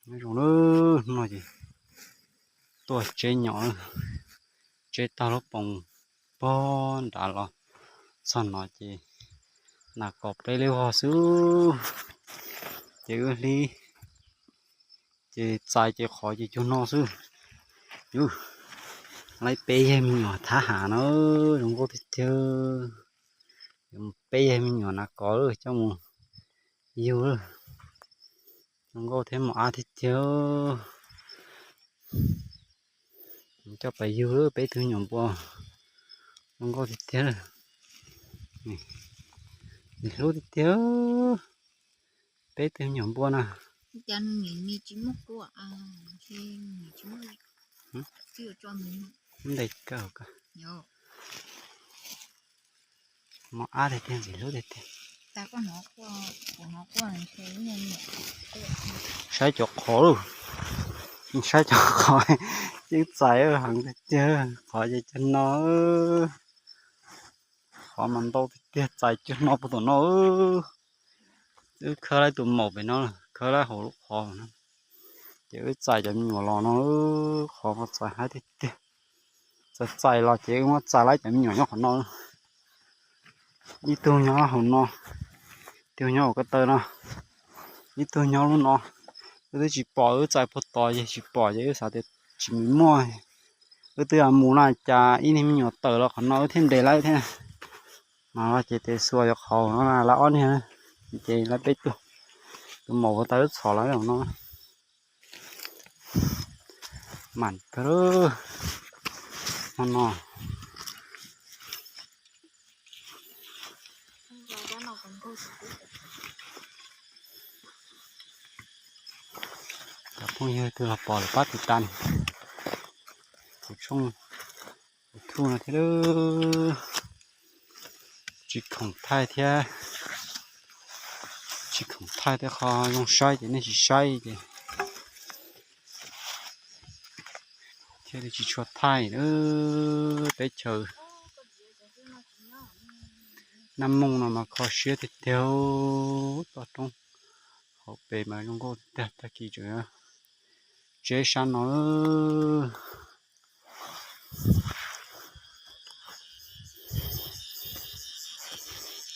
Nyob zoo na, no ces tuaj tseb nyom, tseb tag lub poos pog nrad los txog no ces nas kos peb lub vog xwb, ces wb hlib ces txais ces qhov ces cuag no xwb. Yus, laib peb yawg me nyuam thab ham na, zoo nkauj tiag tiag. Peb yawg me nyuam nas kos coj mus yug, zoo nkauj thiab mos ab tiag tiag. Coj pais yug peb tug me nyuam npua, zoo nkauj tiag tiag. Ntxim hlub tiag tiag, peb tug me nyuam npua na. Ntev kawg, mos ab tiag tiag, ntxim hlub tiag tiag. Saib cov qhov lauj, saib cov qhov, yeej txais heev tiag tiag, qhov ces cov no, qhov mas ntau tiag tiag, txais cov no puag tom no. Wb khawb laib tus maum pem no, khawb laib hauv lub qhov no, ces wb txais cov me nyuam los no, qhov mas txais haib tiag tiag. Txais txais los ces wb muab txais laib cov me nyuam nyob qhov no. Ib tug nyob hauv no, ib tug nyob hauv ko taw no, ib tug nyob lub no. Wb twb tsis pom, wb txais puag tod ces tsis pom ces wb xav tias tsis muaj. Wb twb mus no cas ib niag me nyuam tawm los qhov no wb thiaj ntes laib thiab. Mas ces tes xuas cov qhov no lawv ob niag, ces lawv peb tug, tus maum ua tau wb txhom lawv no. Mam kawg no no. Cov phooj ywg twg los pom lawm pab tiv tas kuv tshooj YouTube no thiab. Tsis khoom thaij thiab, tsis khoom thaij tej qho zoo saib ces nej tsis saib ces thiaj li tsis tshua thaij. Teb chaws Naj Mooj no mas kho siab tiag tiag, toj roob hauv pes mas zoo nkauj tiag tiag. Tag kis tseem tseb sab no.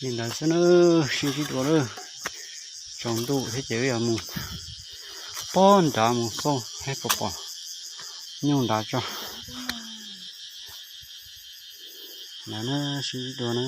Li ntawd xwb na, sib ntsib dua lawm. Tsaus ntuj thiab ces wb yuav mus pog nrad mus xauj saib puas pom nyuj nrad tso. Ntawd na, sib ntsib dua na.